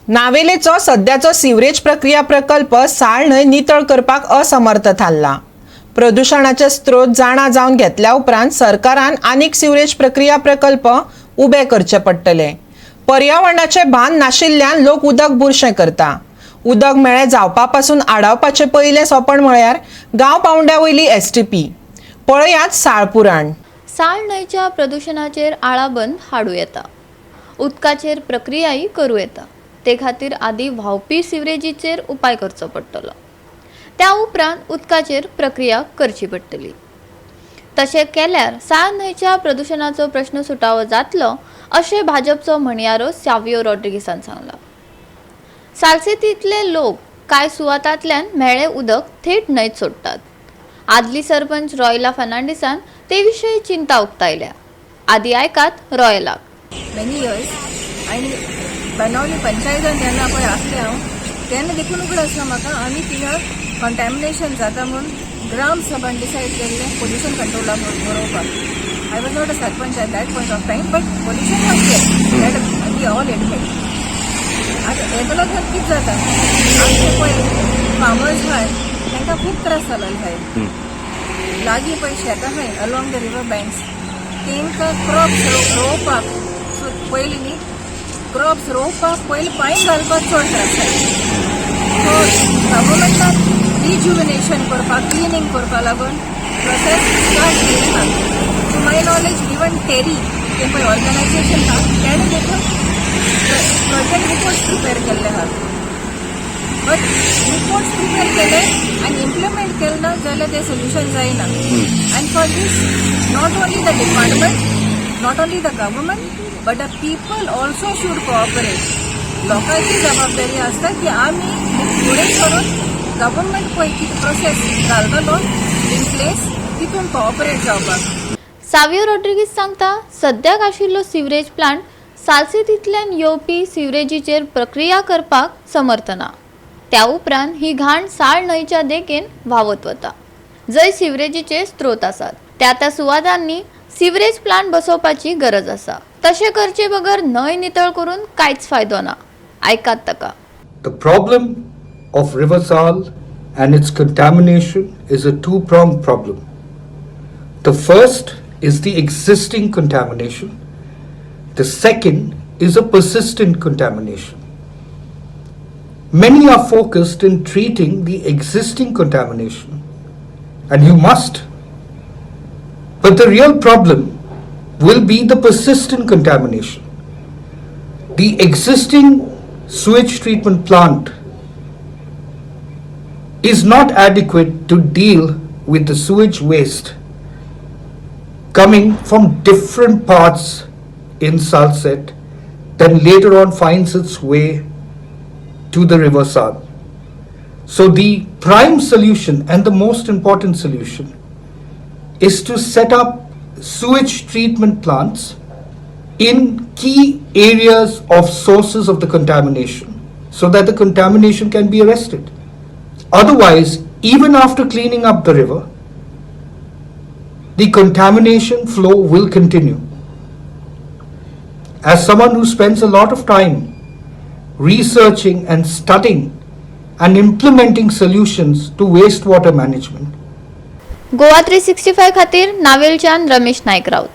नावेलेचो सद्याचो सिवरेज प्रक्रिया प्रकल्प साळ न्हंय नितळ करपाक असमर्थ थारला. प्रदुशणाचे स्त्रोत जाणा जावन घेतल्या उपरांत सरकारान आनीक सिवरेज प्रक्रिया प्रकल्प उबे करचे पडटले. पर्यावरणाचे भान नाशिल्ल्यान लोक उदक बुरशें करता. उदक मेळें जावपा पासून आडावपाचें पयलें सोपण म्हळ्यार गांव पावंड्या वयली एसटीपी. पळयात साळ पुराण. साळ न्हंयच्या प्रदुशणाचेर आळाबंद हाडूं येता. उदकाचेर प्रक्रियाय करूं येता. ते खातीर आदीं व्हांवपी सिवरेजीचेर उपाय करचो पडटलो. त्या उपरांत उदकाचेर प्रक्रिया करची पडटली. तशें केल्यार साळ न्हंयच्या प्रदुशणाचो प्रश्न सुटावो जातलो, अशें भाजपचो म्हणयारो सावियो रॉड्रिगीसान सांगलां. सालसेतींतले लोक कांय सुवातांतल्यान म्हेळें उदक थेट न्हंयत सोडटात. आदली सरपंच रॉयला फर्नांडीसान ते विशीं चिंता उक्तायल्या. आदी आयकात रॉयलाक. मेनी इयर्स आनी बेनावली पंचायतान जेन्ना पळय आसलें हांव, तेन्ना देखून उगडास आसा म्हाका, आमी थिंगा कंटॅमिनेशन जाता म्हणून ग्राम सभान डिसायड केल्लें पोल्युशन कंट्रोला बरोवपाक. I was not a sarpanch at that point of time, but pollution was there, that we all admit. आतां हेका लागून कितें जाता, आमचे पळय फार्मर्स आहाय, तांकां खूब त्रास जालेले आहाय. लागीं पळय शेतां आहाय अलॉंग the river banks, तांकां क्रॉप्स रोवपाक सो पयलीं न्ही, क्रॉप्स रोवपाक पयलीं पांय घालपाक चड त्रास जाता. सो गव्हर्मेंटान रिज्युविनेशन करपाक, क्लिनींग करपा लागून प्रोसेस स्टार्ट केलें आहा. To my knowledge, even TERI तें पळय ऑर्गनायझेशन आहा, तेणें देखून प्रोजेक्ट रिपोर्ट्स प्रिपेर केल्ले आहात. बट रिपोर्ट्स प्रिपेर केले आनी इम्प्लिमेंट केले ना जाल्यार तें सोल्युशन जायना. And for this, not only the department, not only the government, but the people also should cooperate. लोकांची जबाबदारी आसता की आमी फुडें सरून गव्हर्मेंट पळय कितें प्रोसेस घालतलो इन प्लेस, तितून कोऑपरेट जावपाक. सावियो रॉड्रिगीस सांगता, सद्याक आशिल्लो सिवरेज प्लांट सालसेतींतल्यान येवपी सिवरेजीचेर प्रक्रिया करपाक समर्थ ना. त्या उपरांत ही घाण साळ न्हंयच्या देगेन व्हांवत वता. जंय सिवरेजीचे स्त्रोत आसात, त्या त्या सुवातांनी सिवरेज प्लांट बसोवपाची गरज आसा. तशें करचे बगर न्हंय नितळ करून कांयच फायदो ना. आयकात ताका. The problem of River Sal and its contamination is a two pronged problem. The first is the existing contamination, the second is a persistent contamination. Many are focused in treating the existing contamination, and you must. But the real problem will be the persistent contamination. The existing sewage treatment plant is not adequate to deal with the sewage waste coming from different parts in Salsette, then later on finds its way to the River Sal. So the prime solution and the most important solution is to set up sewage treatment plants in key areas of sources of the contamination so that the contamination can be arrested. Otherwise, even after cleaning up the river, the contamination flow will continue. As someone who spends a lot of time researching and studying and implementing solutions to wastewater management, Goa 365 खातीर नावेलच्यान रमेश नायक राऊत.